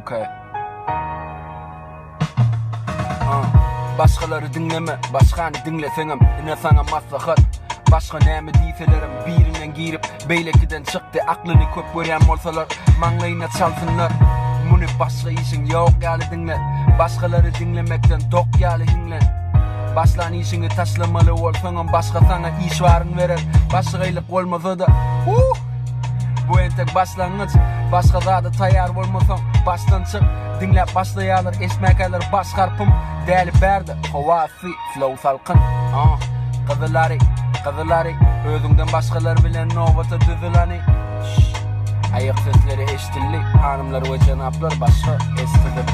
Okay. Başgalary diňleme, başgany diňleseňem, ine saňa maslahat. Başga näme diýselerem, birinden girip, beýlekiden çykdy, aklyny köp görýän bolsalar, maňlaýyna çalsynlar. Muny başga işiň ýok ýaly diňle, başgalary diňlemekden dok ýaly hiňlen. Başlan işiňi taşlamaly bolsaňam, başga saňa iş baryn berer, başagaýlyk bolmasa-da. Huh! Bu entek başlangyç, başga zada taýýar bolmasaň, başdan çyk. Diňläp başlaýarlar eşmäkäler baş harpym däli bärde howa yssy flow salkyn ah gyzyl ary gyzyl ary özüňden başgalar bilen nobata düzül hany şşş aýak sesleri eşdildi hanymlar we jenaplar başga S to the B.